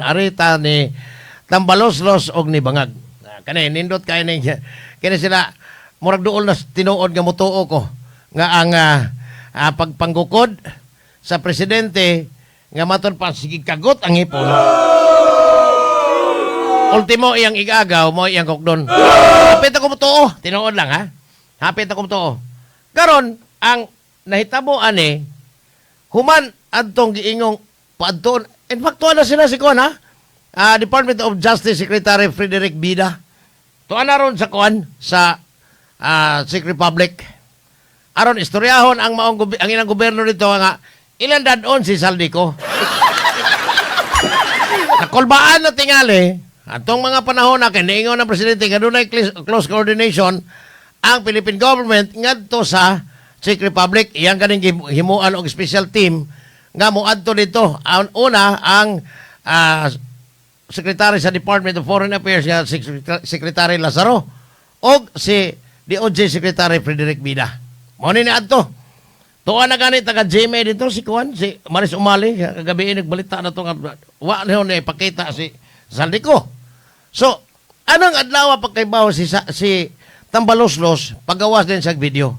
Arita ni Tambaloslos og ni Bangag. Ah, kani nindot kay ni kini sila murag duol na tinuod nga motuo ko nga ang pagpanggukod sa presidente nga maton pa sige kagot ang hipon. Ultimo iyang igagaw mo iyang kukdon. Hapit ako motuo, tinuod lang ha. Hapit ako motuo. Karon ang nahitabo ani human adtong giingong paadtoon. In fact, tuwa na sila si kuan ha. Ah, Department of Justice Secretary Frederick Bida. Tuwa na ron sa kuan sa Czech Republic. Aron istoryahon ang maong ang ilang gobyerno dito nga ilan dadon si Zaldy Co. Nakulbaan na tingali atong mga panahon na kay niingon ng presidente nga dunay close coordination ang Philippine government ngadto sa Czech Republic. Iyang kaning himuan og special team nga moadto dito. Ang una ang Secretary sa Department of Foreign Affairs nga si Secretary Lazaro og si DOJ Secretary Frederick Bida. Mao ni niadto. Tuwa na gani taga GMA dito si Kuan, si Maris Umali, kagabi nagbalita na to nga wa na ni ipakita si Zaldy Co. So, anong adlaw pagkaibaw si Tambaloslos pagawas din sa video.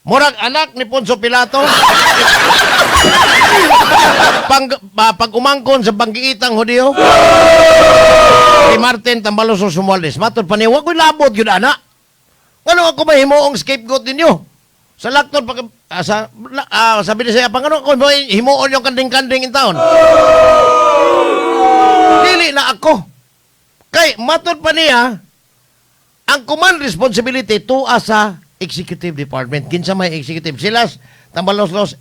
Murag anak ni Poncio Pilato. Pang, pag umangkon sa banggiitang Hudiyo. Si Martin Tambaloslos Romualdez. Matod pa niya, wa ko'y labot yun, ana. Ngano ako mahimuong scapegoat ninyo? Sa lakton, pag, sa, sabi niya siya, pang ano ako himuon yung kanding-kanding in town? Dili na ako. Kay, matod pa niya, ang command responsibility tuwa sa executive department. Kinsa may executive? Sila, Tambaloslos,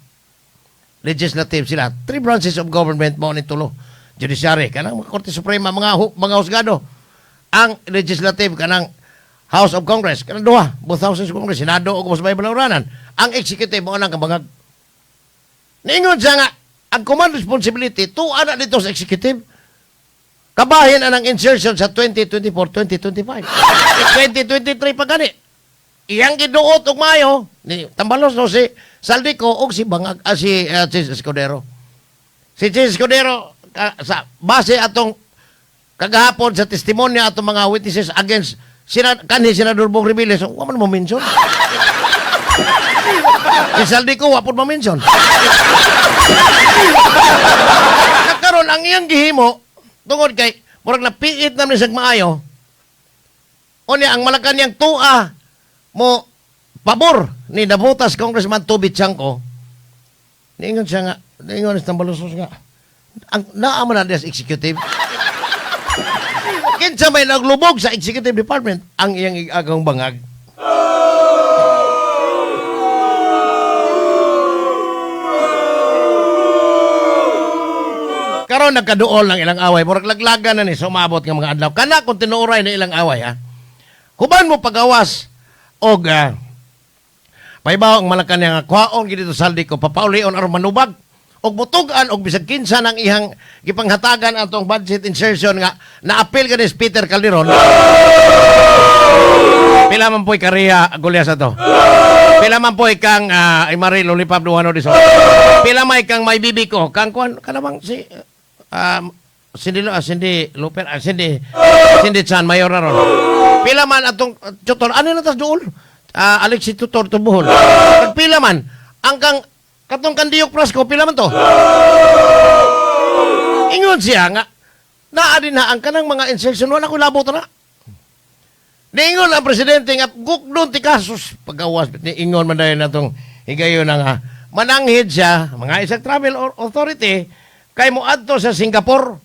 legislative sila. Three branches of government mao ni tulo. Judiciary, kanang mga Korte Suprema, mga husgado. Ang legislative, kanang House of Congress, kanang duha, both houses of Congress, Senado o sa Baluranan. Ang executive mao nang kabangag. Niingon siya nga, ang command responsibility, tuwa na dito sa executive. Kabahin ang insertion sa 2024-2025. 2023 pa gani. Iyang giduot og maayo ni Tambalos no si Zaldy Co og si Bangag si Chiz Escudero. Si Chiz Escudero sa base atong kagahapon sa testimonya atong mga witnesses against sina kanhi Senador Bong Revilla, so, wa man mo mention. Si Zaldy Co wa pud ma-mention. Nakaron ang iyang gihimo tungod kay murag napiit na ni siyang maayo. Unya ang Malacanang tua mo pabor ni Navotas Congressman Toby Tiangco. Niingon siya nga, niingon si Tambaloslos nga, ang naa man na diya sa executive. Kinsa may naglubog sa executive department ang iyang agang bangag. Karon nagkaduol ng ilang away, murag laglagan na ni sumabot nga mga adlaw. Kana kung tinuoray na ilang away ha. Huban mo pagawas og paibaw ang Malacanang nga kuhaon gid dito Zaldy Co papaulion aron manubag og mutug-an og bisag kinsa nang ihang gipanghatagan atong budget insertion nga naapil gani si Peter Calderon. Pila man po'y kariya Golias ato. Pila man po'y kang Imari Lollipop Duano Diso. Pila may kang may bibi ko kang kuan kanamang si Cindy, Cindy Luper, Cindy Chan mayor na ron. Pila man atong tutor, ano na tas duol? Alexi Tutor Tubuhol. Pila man ang kang katong kandiyok Frasco, pila man to? Ingon siya nga naa din na ang kanang mga insertion wala ko labot na. Niingon ang presidente nga gukdon ti kasos pagawas niingon man dayon natong higayon na nga mananghid siya mga isang travel authority kay moadto sa Singapore.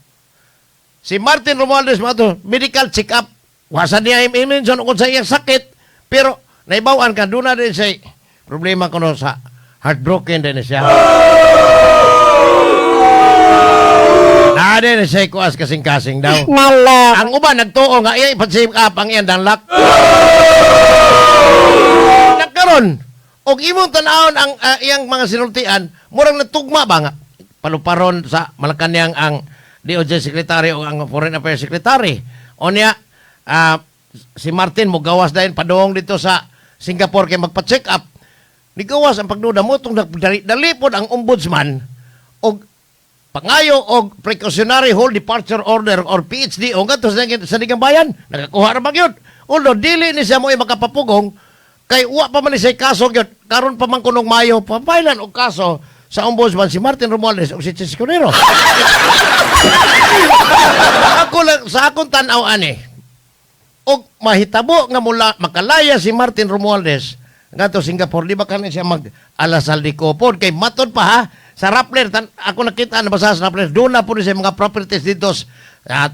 Si Martin Romualdez moadto medical check-up. Wasa niya i-mention kung sa iyang sakit, pero naibawan ka doon na din siya problema kuno sa heartbroken din siya. Na din siya kuas kasing-kasing daw. Nalo. Ang uban nagtuo nga iya ipa-check up ang iyang danlak. Nagkaron og imong tan-awon ang iyang mga sinultian, murag natugma ba nga paluparon sa Malacanang ang DOJ Secretary o ang Foreign Affairs Secretary. Onya si Martin mogawas dayon padung dito sa Singapore kay magpa-check up. Nigawas ang pagduda mo tong dali pod ang ombudsman og Pangayo og precautionary hold departure order or PhD o ngadto sa Sandiganbayan, nakakuha ra ba gyud? Although dili ni siya mo makapapugong kay wa pa man ni siya kaso gyud karon pa man kunong Mayo papailan og kaso sa Ombudsman si Martin Romualdez o si Chiz Escudero. Ako lang sa akong tan-aw ani, og mahitabo nga mula makalaya si Martin Romualdez ngadto Singapore, di ba kanin siya mag alasal di kopod? Kay matod pa ha sa Rappler, ako nakita na basa sa Rappler, doon na po siya mga properties dito sa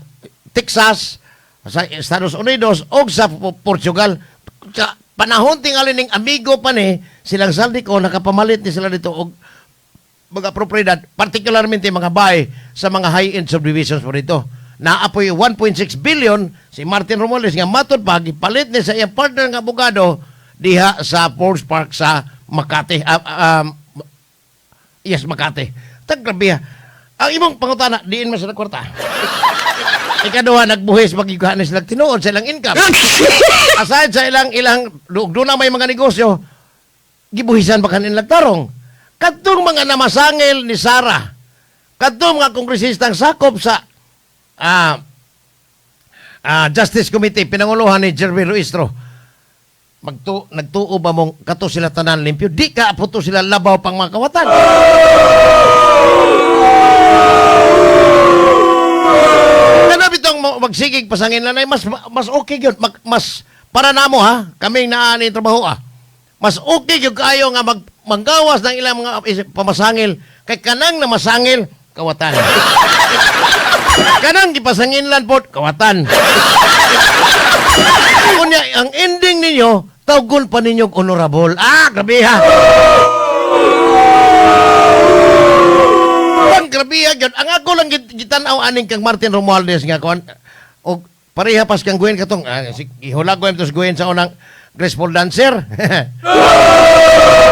Texas, sa Estados Unidos o sa Portugal. Sa panahon tingali ning amigo pa ni silang Zaldy Co, nakapamalit ni sila dito og mga propriedad, particularmente mga bahay sa mga high-end subdivisions po dito. Naapoy 1.6 billion si Martin Romualdez nga matod pa gipalit ni sa iyang partner nga abogado diha sa Forbes Park sa Makati. Yes, Makati. Taggrabe ha. Ang imong pangutana, diin man sila kwarta. Ikaduha, nagbuhis magighaan sila tinuod sa ilang income. Aside sa ilang ilang doon na may mga negosyo, gibuhisan ba kanilang tarong? Kadtong mga namasangil ni Sara, kadtong mga kongresistang sakop sa Justice Committee, pinanguluhan ni Jeremy Luistro, nagtuo ba mong kato sila tanan limpyo? Di ka puto sila labaw pang mga kawatan. Kana bitong magsigig pasangin lanay, mas mas okay gyud, mas para namo ha, kaming naa ni trabaho ah. Mas okay gyud kaayo nga manggawas ng ilang mga pamasangil kay kanang namasangil kawatan. Kanang gipasanginlan pod kawatan. Unya ang ending ninyo tawgon pa ninyo og honorable. Ah, grabe ha. Ang grabe ha gyud. Ang ako lang gitan-aw aning kang Martin Romualdez nga kuan og pareha pas kang Gwen katong si ihulag ko tos Gwen sa unang graceful dancer.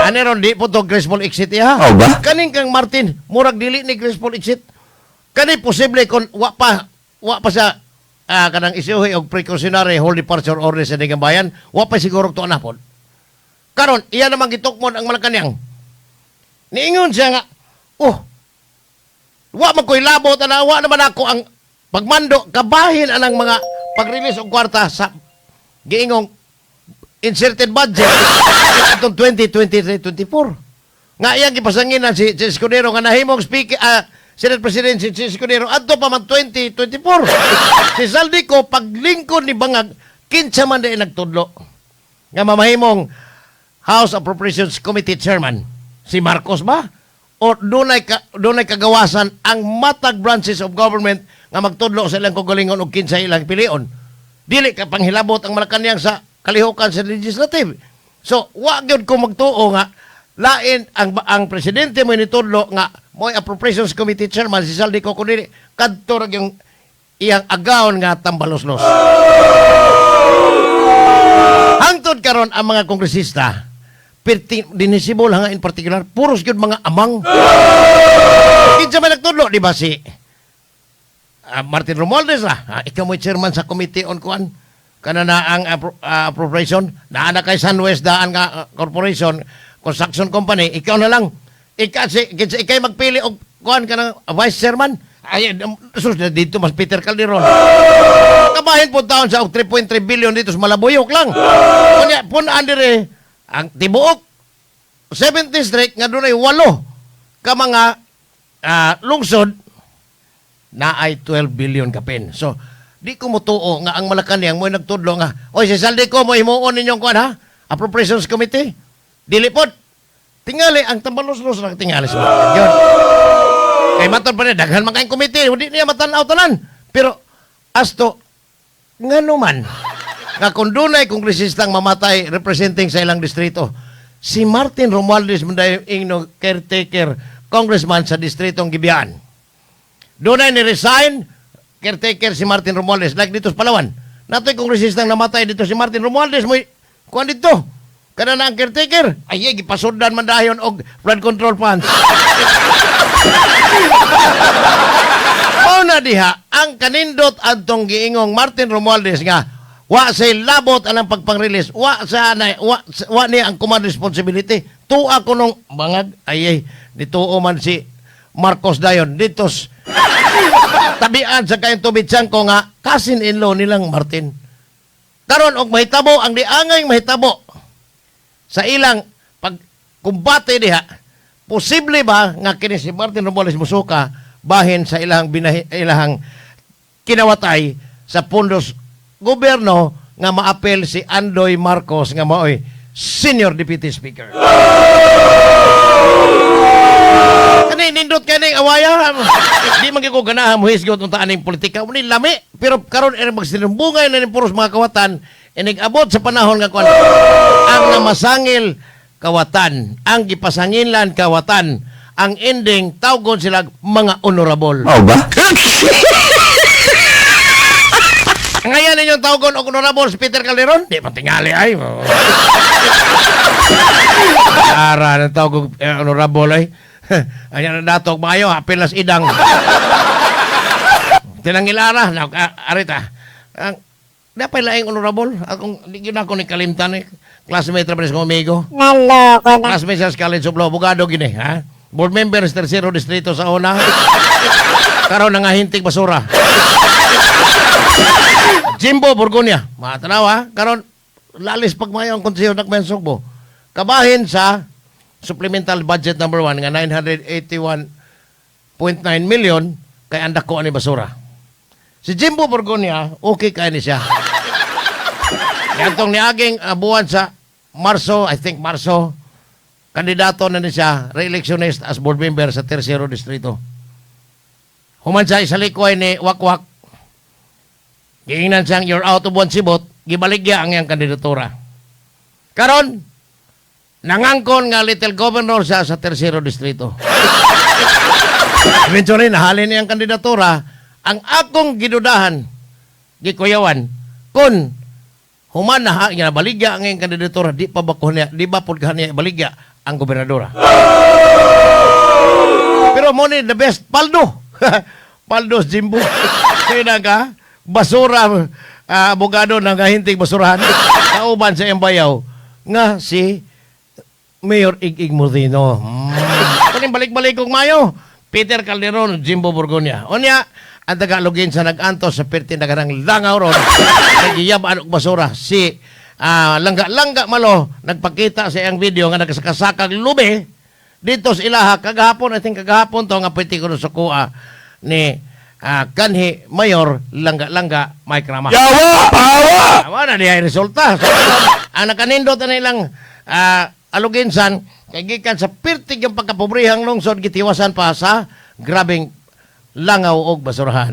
Ani ron di po to graceful exit ha. Oh, ba? Kaning kang Martin, murag dili ni graceful exit. Kani posible kon wa pa sa kanang isyuhi og precautionary hold departure order sa Bayan, wa pa siguro to anapod. Karon iya namang gitukmon ang Malacanang. Niingon siya nga, "Oh, wa man ko'y labot ana, wa naman ako ang pagmando kabahin anang mga pag-release og kwarta sa giingong inserted budget atong 2023-24." Nga iyang gipasanginan si Escudero nga nahimong speaker, Senate President si Escudero adto pa man 2024. Si Zaldy Co paglingkod ni Bangag, kinsa man diay nagtudlo nga mamahimong House Appropriations Committee Chairman? Si Marcos ba? O dunay kagawasan ang matag branches of government nga magtudlo sa ilang kagalingon og kinsa ilang pilion? Dili ka panghilabot ang Malacanang sa kalihukan sa legislative. So, wa gyud ko magtuo nga lain ang presidente mo nitudlo nga mo'y Appropriations Committee Chairman si Zaldy Co kundi kadto ra yung iyang agawon nga tambaloslos. Hangtod karon ang mga kongresista, perti dinisibol nga in particular, puros gyud mga amang. Kinsa man nagtudlo, di ba si Martin Romualdez ah? Ikaw mo'y chairman sa committee on kuan kana na ang appropriation naa na kay SunWest daan nga corporation construction company, ikaw na lang ika si kinsa ikay magpili og kuan kanang vice chairman. Ay sus, dito mas Peter Calderon. Kabahin po taon sa og 3.3 billion dito sa Malabuyok lang. Kunya pun-an dire ang tibuok 7th district nga dunay walo ka mga lungsod na ay 12 billion kapin. So, di ko motuo nga ang Malacanang mo nagtudlo nga, "Oy, si Zaldy Co mo himuon ninyong kuan ha, Appropriations Committee." Dili pod. Tingali ang tambalos-los lang tingali sa yun. Kay matod pa niya, daghan man kayong committee, hindi niya matanaw tanan. Pero, asto, ngano man, nga kung dunay kongresistang mamatay representing sa ilang distrito, si Martin Romualdez man dayon ingno caretaker congressman sa distritong Gibiyaan. Dunay ni resign, caretaker si Martin Romualdez, like dito sa Palawan. Natoy kongresistang namatay dito, si Martin Romualdez, mo'y kuan dito. Kana na ang caretaker. Ay, ay, gipasundan man dayon og flood control funds. Mao na diha ang kanindot adtong giingong Martin Romualdez nga wa say labot anang pagpang-release, wa sa na wa niya ang command responsibility. Tuwa ko nung bangag ay ay nituo man si Marcos dayon dito tabian sa kayong tubig ko nga cousin-in-law nilang Martin. Karon og mahitabo ang diangay mahitabo sa ilang pagkumbate diha, posible ba nga kini si Martin Romualdez musuka bahin sa ilang ilahang kinawatay sa pundos gobyerno nga maapel si Andoy Marcos nga maoy Senior Deputy Speaker? Kani nindot kani awaya. Di man gyud ko ganahan mohisgot unta aning politika. Muni lami, pero karon eri magsinumbungay na ning puros mga kawatan, inig abot sa panahon nga kuan. Ang namasangil kawatan, ang gipasangilan kawatan, ang ending tawgon sila mga honorable. Mao ba? Ngayon ninyong tawgon og honorable si Peter Calderon? Di pa tingali ay. Ara ng tawag og honorable ay. Ayan na datog maayo, apil nas idang. Tinangilara, na, arita. Ang Dapat laing honorable. Akong, di yun ako ni kalimtan eh. Classmate ra pa kong amigo. Naloko na. Classmate sa College of Law, abogado gini, ha? Board member sa tercero distrito sa una. Karon nga hintig basura. Jimbo Borgonia. Matanaw ha. Karon lalis pagmayo ang konseho ng Sugbo. Kabahin sa supplemental budget number 1 nga 981.9 million kay ang dako ani basura. Si Jimbo Borgonia, okay kay ni siya. Yantong niaging buwan sa Marso, I think Marso, kandidato na ni siya, re-electionist as board member sa Tercero Distrito. Human siya isalikway ni Wakwak, giingnan siyang you're out of one sibot, gibaligya ang iyang kandidatura. Karon, nangangkon nga little governor siya sa Tercero Distrito. Eventually, nahalin niyang kandidatura. Ang akong gidudahan, gikuyawan, kung human na nga baligya ang iyang kandidatura, di pa ba ko niya, di ba pud niya baligya ang gobernadora? Pero mo ni the best, paldo. Paldo Jimbo. Kaya na ka, basura, abogado ng kahinting basurahan, kauban sa iyang bayaw, nga si Mayor Ig-Ig Mordino. Kuning balik-balik kong mayo. Peter Calderon, Jimbo Borgonia. Unya, ang Tagalogin sa nag-antos sa perti nagarang langaw ron. Nagiyab og basura si langga-langga malo nagpakita sa iyang video nga nagkasakasakag lubi dito sa ilaha kagahapon, I think kagahapon to nga pwede ko sa kuha ni kanhi Mayor Langga-Langga Mike Rama. Yawa! Pawa! Awa na dihay resulta. So, ang nakanindot na nilang aluginsan kay gikan sa pirtig yung pagkapobrehang lungsod gitiwasan pa sa grabeng langaw og basurahan.